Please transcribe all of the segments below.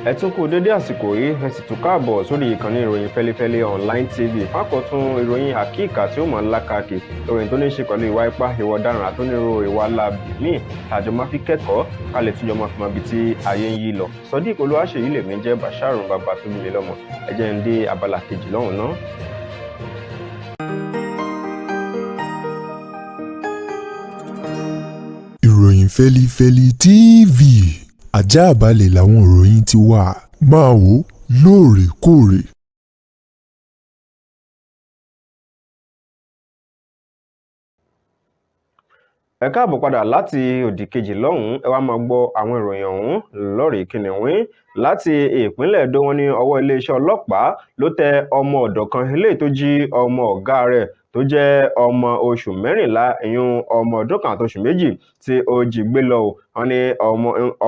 Ẹ tún kú dédé àsìkò yìí, ẹ sì tún káàbọ̀ sórí ìkànnì ìròyìn Fẹ́lifẹ́li Online TV fákọ̀tún ìròyìn àkíkà tí ó mọ̀ lákàkì, ìròyìn tó ní í ṣe pẹ̀lú ìwà ipá, ìwà ọ̀daràn àtúnirò ìwà láabi míì tàjọ máa fi kẹ́kọ̀ọ́ ká lè túnjọ máa fi mọ ibi tí ayé ń yí lọ. Sodiq Olúwaṣèyí lèmi jẹ́ Basharun bàbá tó bí mi lọ́mọ. Ẹ jẹ́ ń dé abala kejì lọ́hùn náà. Ìròyìn Fẹ́lifẹ́li TV, àjààbálẹ̀ làwọn ìròyìn ti wà, máa wò ó lóòrèkóòrè. Ẹ káàbọ̀ padà láti òdì kejì lọ́hùn-ún. Ẹ wá máa gbọ́ àwọn ìròyìn ọ̀hún lọ́rẹ̀ẹ́ kìnìún. Láti ìpínlẹ̀ Ẹdó, wọn ní ọwọ́ iléeṣẹ́ ọlọ́pàá ló tẹ ọmọ ọ̀dọ̀ kan eléyìí tó jí ọmọ ọ̀gá rẹ̀ tó jẹ́ ọmọ oṣù 14, ìyún ọmọ ọdún kan àti oṣù 2 tí ó jí gbé lọ o. Wọ́n ní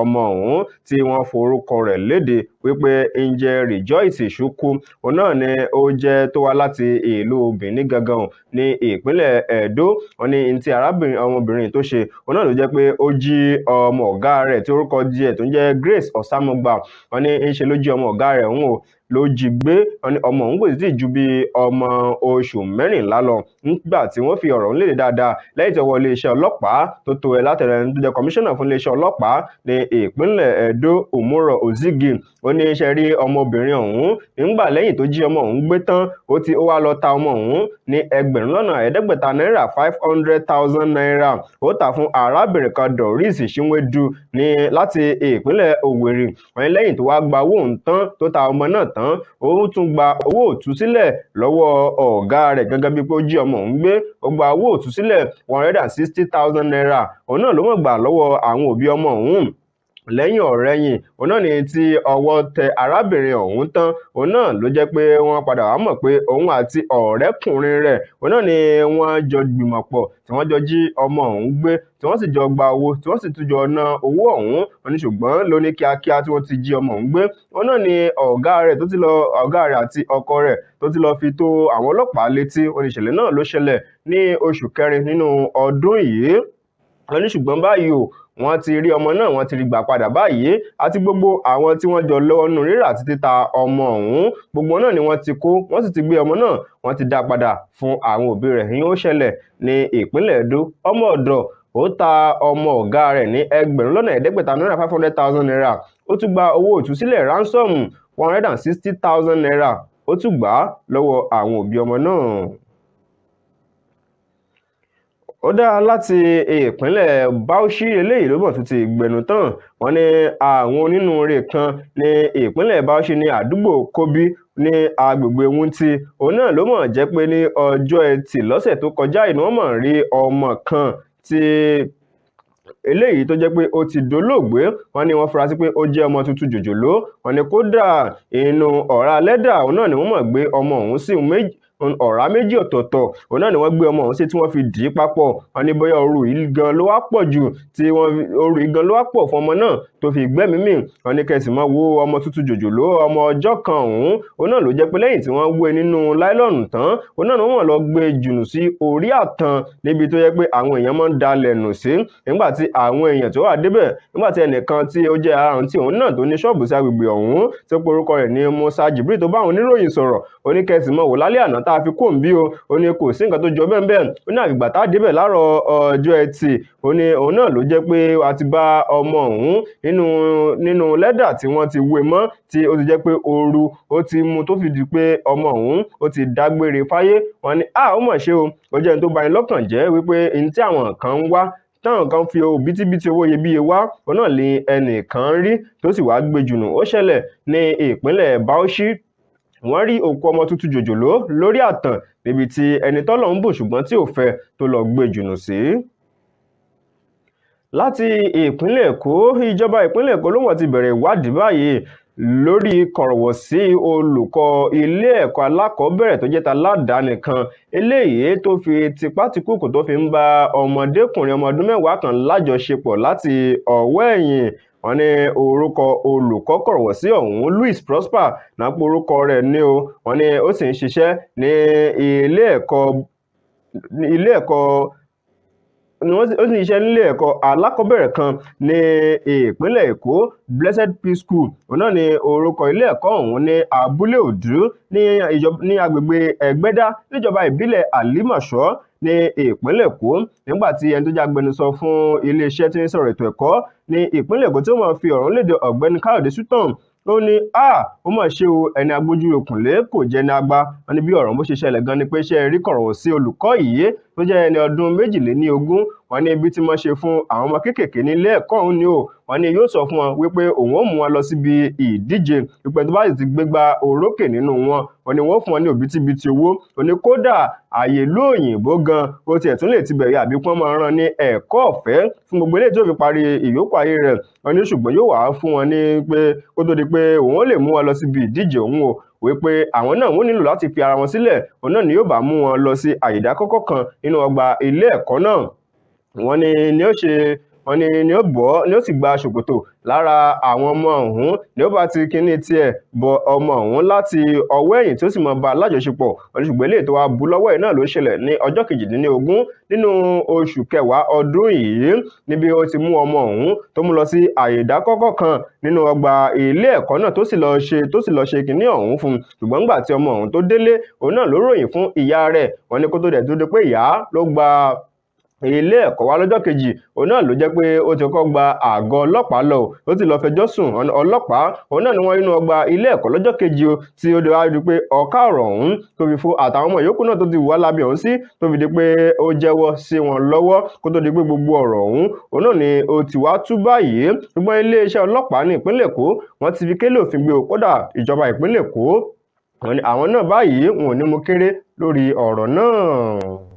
ọmọ ọ̀hún tí wọ́n forúkọ rẹ̀ léde wípé ń jẹ́ Rejoice Chukwu, òun náà ni ó jẹ́ tó wá láti ìlú Benin gangan ní ìpínlẹ̀ Ẹdó. Wọ́n ní ní ti arábìnrin ọmọbìnrin tó ṣe, òun náà ló jẹ́ pé ó jí ọmọ ọ̀gá rẹ̀ tí orúkọ díẹ̀ tó ń jẹ́ Grace Osamogba. Wọ́n ní ń ṣe ló jí ọmọ ọ̀gá rẹ̀ ń wò ló jí gbé. Wọ́n ní ọmọ òun kò sì tí ju bí ọmọ oṣù 14 lọ nígbà tí wọ́n fi ọ̀rọ̀ ń léde dáadáa lẹ́yìn tí ọwọ́ iléeṣẹ́ ọlọ́pàá tó tó ẹ látẹ̀rẹ̀ ẹni tó jẹ́ kọmíṣánná fún iléeṣẹ́ ọlọ́pàá ní ìpínlẹ̀ Ẹdó, Òmùrọ̀ Ozigi. Ó ní iṣẹ́ rí ọmọbìnrin ọ̀hún nígbà lẹ́yìn tó jí ọmọ ọ̀hún gbé tán, ó wá lọ ta ọmọ ọ̀hún ní 500,000 náírà, 500,000 naira. Ó tà fún arábìnrin kan, Doris Chinwendu, ní láti ìpínlẹ̀ Owerri. Wọ́n ní lẹ́yìn tó wá gba owó òun tán, tó ta ọmọ náà tán, ó tún gba owó òtúsílẹ̀ lọ́wọ́ ọ̀gá rẹ̀ gẹ́gẹ́ bí pé ó jí ọmọ òun gbé. Ó gba owó òtúsílẹ̀ 160,000 naira, òun náà ló mọ̀ gbà lọ́wọ́ àwọn òbí ọmọ òun. Lẹ́yìn ọ̀rẹyìn, òun náà ni tí ọwọ́ tẹ arábìnrin ọ̀hún tán, òun náà ló jẹ́ pé wọ́n padà wá mọ̀ pé òun àti ọ̀rẹ́kùnrin rẹ̀, òun náà ni wọ́n jọ gbìmọ̀ pọ̀ tí wọ́n jọ jí ọmọ ọ̀hún gbé, tí wọ́n sì jọ gba owó, tí wọ́n sì tún jọ ná owó ọ̀hún. Wọ́n ní ṣùgbọ́n ló ní kíákíá tí wọ́n ti jí ọmọ ọ̀hún gbé, òun náà ni ọ̀gá rẹ̀ tó ti lọ, ọ̀gá rẹ̀ àti ọkọ rẹ̀ tó ti lọ fi tó àwọn ọlọ́pàá létí. Wọ́n ní ìṣẹ̀lẹ̀ náà ló ṣẹlẹ̀ ní oṣù kẹrin nínú ọdún yìí. Wọ́n ní ṣùgbọ́n báyìí o, wọ́n ti rí ọmọ náà, wọ́n ti rí gbà padà báyìí, àti gbogbo àwọn tí wọ́n jọ lọ́wọ́ nínú rírà àti títa ọmọ ọ̀hún, gbogbo náà ni wọ́n ti kó, wọ́n sì ti gbé ọmọ náà, wọ́n ti dá padà fún àwọn òbí rẹ̀. Ìyẹn ó ṣẹlẹ̀ ní ìpínlẹ̀ Ẹdó. Ọmọ ọ̀dọ̀ ó ta ọmọ ọ̀gá rẹ̀ ní 500,000 náírà, 500,000 naira. Ó tún gba owó ìtúsílẹ̀ ransom 160,000 naira, ó tún gbà á lọ́wọ́ àwọn òbí ọmọ náà. Ó dá láti ìpínlẹ̀ Bauchi, eléyìí ló mọ̀ tó ti gbẹnu tán. Wọ́n ní àwọn onínúure kan ní ìpínlẹ̀ Bauchi ní àdúgbò Kobi ní agbègbè Wunti, òun náà ló mọ̀ jẹ́ pé ní ọjọ́ Ẹtì lọ́sẹ̀ tó kọjá yìí ni wọ́n mọ̀ rí ọmọ kan tí eléyìí tó jẹ́ pé ó ti dolóògbé. Wọ́n ní wọ́n fura sí pé ó jẹ́ ọmọ tuntun jòjòló. Wọ́n ní kódà inú ọ̀rá lẹ́dà òun náà ni wọ́n mọ̀ gbé ọmọ ọ̀hún sí, ọ̀rá méjì ọ̀tọ̀ọ̀tọ̀ òun náà ni wọ́n gbé ọmọ ọ̀hún sí tí wọ́n fi dì í papọ̀. Wọ́n ní bóyá ooru yìí gan ló wá pọ̀ jù, tí wọ́n ooru yìí gan ló wá pọ̀ fún ọmọ náà tó fi gbẹ́mìí mì. Wọ́n ní kẹsì mọ́ wo ọmọ tuntun jòjòló ọmọ ọjọ́ kan ọ̀hún, òun náà ló jẹ́ pé lẹ́yìn tí wọ́n wé nínú láìlọ́ọ̀nù tán, òun náà ni wọ́n lọ gbé jùnù sí orí àtàn níbi tó yẹ pé àwọn èèyàn máa ń dalẹ̀ nù sí. Nígbà tí àwọn èèyàn tó wà débẹ̀, nígbà tí ẹnìkan tí ó jẹ́ ara tí òun náà tó ní ṣọ́ọ̀bù sí agbègbè ọ̀hún tó pe orúkọ rẹ̀ ní Musa Jibril tó bá àwọn oníròyìn sọ̀rọ̀, ó ní kẹsì mọ́ wò lálẹ́ àná tá a fi kó ń bí o, ó ní kò sí nǹkan tó jọ bẹ́ẹ̀ bẹ́ẹ̀. Ó ní àgbègbà tá a débẹ̀ láàárọ̀ ọjọ́ Ẹtì, ó ní òun náà ló jẹ́ pé a ti bá ọmọ ọ̀hún nínú lẹ́dà tí wọ́n ti wé mọ́, tí ó ti jẹ́ pé ooru ó ti mú tó fi di pé ọmọ ọ̀hún ó ti dágbére fáyé. Wọ́n ní a ó mọ̀ ṣe o, ó jẹ́ ohun tó bani lọ́kàn jẹ́ wípé ohun tí àwọn kan ń wá, táwọn kan fi òbítíbitì owó iyebíye wá, òun náà lè ẹnìkan rí tó sì wá gbé jùnù. Ó ṣẹlẹ̀ ní ìpínlẹ̀ Bauchi. Wọ́n rí òkú ọmọ tuntun jòjòló lórí àtàn níbi tí ẹni tọ́lọ̀ ń bù ṣùgbọ́n tí ò fẹ́ tó lọ gbé jùnù sí. Láti ìpínlẹ̀ Èkó, ìjọba ìpínlẹ̀ Èkó ló wọ́n ti bẹ̀rẹ̀ ìwádìí báyìí lórí kọ̀rọ̀wọ̀sí olùkọ́ ilé ẹ̀kọ́ alákọ̀ọ́bẹ̀rẹ̀ tó jẹ́ taládàáni kan eléyìí tó fi tipátìkúùkù tó fi ń bá ọmọdékùnrin ọmọ ọdún 10 kan lájọṣepọ̀ láti ọwọ́ ẹ̀yìn. Wọ́n ní orúkọ olùkọ́ kọ̀rọ̀wọ̀sí ọ̀hún Louis Prosper náà pé orúkọ rẹ̀ ní o. Wọ́n ní ó sì ń ṣiṣẹ́ ní ilé ẹ̀kọ́ Ni wọ́n ó sì ń ṣiṣẹ́ nílé ẹ̀kọ́ alákọ̀ọ́bẹ̀rẹ̀ kan ní ìpínlẹ̀ Èkó, Blessed Peace School òun náà ni orúkọ ilé ẹ̀kọ́ ọ̀hún, ní Abúlé Òdú ní agbègbè Ẹ̀gbẹ́dá, níjọba ìbílẹ̀ Àlímọ̀ṣọ́ ní ìpínlẹ̀ Èkó. Nígbà tí ẹni tó jẹ́ agbẹnusọ fún iléeṣẹ́ tí ń sọ̀rọ̀ ètò ẹ̀kọ́ ní ìpínlẹ̀ Èkó tí ó máa fi ọ̀rọ̀ léde, Ọ̀gbẹ́ni Káyọ̀dé Sutton, ó ní a ó mà ṣe o, ẹni agbójú òkùnlé kò jẹ́ ní agba. Wọn ní bí ọ̀rọ̀ bó ṣe ṣẹlẹ̀ gan ni pé ṣe rí kọ̀rọ̀ sí olùkọ́ yìí tó jẹ́ ẹni ọdún 22. Wọn ní ibi tí wọ́n ṣe fún àwọn ọmọ kéékèèké nílé ẹ̀kọ́ ọ̀hún ni o. Wọn ní yóò sọ fún wọn wípé òun ó mú wọn lọ síbi ìdíje ìpẹ́, tó bá sì ti gbégbá orókè nínú wọn, wọn ni wọ́n fún wọn ní òbítíbitì owó. Wọn ní kódà ààyè ìlú òyìnbó gan ó tiẹ̀ tún lè ti bẹ̀rẹ̀, àbí kí wọ́n máa rán ní ẹ̀kọ́ ọ̀fẹ́ fún gbogbo eléyìí tó fi parí ìyókù ayé rẹ̀. Wọn ní ṣùgbọ́n yóò wá fún wọn ní pé kó tó di pé òun ó lè mú wọn lọ síbi ìdíje òun o, wípé àwọn náà wọ́n nílò láti fi ara wọn sílẹ̀, òun náà ni yóò bá mú wọn lọ sí àyè ìdákọ́kọ́ kan nínú ọgbà ilé ẹ̀kọ́ náà. Wọ́n ní ni ó ṣe, wọ́n ní ni ó bọ́, ni ó sì gba ṣòkòtò lára àwọn ọmọ ọ̀hún, ni ó bá ti kíní tiẹ̀ bọ ọmọ ọ̀hún láti ọwọ́ ẹ̀yìn tí ó sì mọ bá alájọṣepọ̀. Wọ́n ní ṣùgbọ́n eléyìí tó wá bu lọ́wọ́ ẹ̀ náà ló ṣẹlẹ̀ ní ọjọ́ 18 nínú oṣù kẹwàá ọdún yìí, níbi ó ti mú ọmọ ọ̀hún tó mú lọ sí àyè ìdákọ́kọ́ kan nínú ọgbà ilé ẹ̀kọ́ náà, tó sì lọ ṣe kíní ọ̀hún fún un. Ṣùgbọ́n nígbà tí ọmọ ọ̀hún tó délé, òun náà ló ròyìn fún ìyá rẹ̀. Wọ́n ní kó tó dẹ̀ tó di pé ìyá ló gba ilé ẹ̀kọ́ wá lọ́jọ́ kejì, òun náà ló jẹ́ pé ó ti kọ́kọ́ gba àgọ́ ọlọ́pàá lọ, ó sì lọ fẹjọ́ sùn ọlọ́pàá. Òun náà ni wọ́n inú ọgbà ilé ẹ̀kọ́ lọ́jọ́ kejì o, tí ó di wá di pé ọ̀ká ọ̀rọ̀ ọ̀hún tó fi fún àtàwọn ọmọ yòókù náà tó ti wà lábẹ́ ọ̀hún sí, tó fi di pé ó jẹ́wọ́ sí wọn lọ́wọ́, kó tó di pé gbogbo ọ̀rọ̀ ọ̀hún òun náà ni ó ti wá tú báyìí. Ṣùgbọ́n iléeṣẹ́ ọlọ́pàá ní ìpínlẹ̀ Èkó, wọ́n ti fi kélé òfin gbé o. Kódà ìjọba ìpínlẹ̀ Èkó, wọ́n ní àwọn náà báyìí wọn ò ní mú kéré lórí ọ̀rọ̀ náà.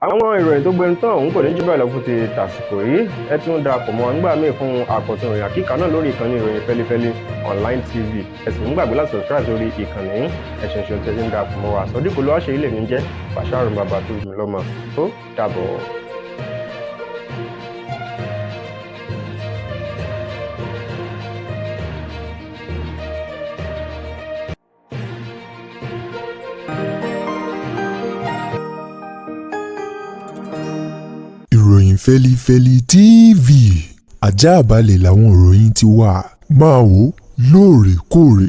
Àwọn ìròyìn tó gbẹnu tán òun kò ní jù bẹ́ẹ̀ lọ fún ti tàsìkò yìí. Ẹ tún darapọ̀ mọ́ nígbà míì fún àkọ́tún ìròyìn àkíkà náà lórí ìkànnì Ìròyìn Fẹ́lifẹ́li Online TV. Ẹ sì ń gbàgbé láti subscribe sórí ìkànnì. Ẹ ṣeun ṣeun tí ẹ ti ń darapọ̀ mọ́ wa. Sọdíkò ló wá ṣe ilé mi jẹ́ Bàṣàrùn bàbá tó mi lọ́mọ. Ó dàbọ̀. Ìròyìn Fẹ́lifẹ́li TV, ajáàbalẹ̀ làwọn ìròyìn ti wà. Máa wò lóòrèkóòrè.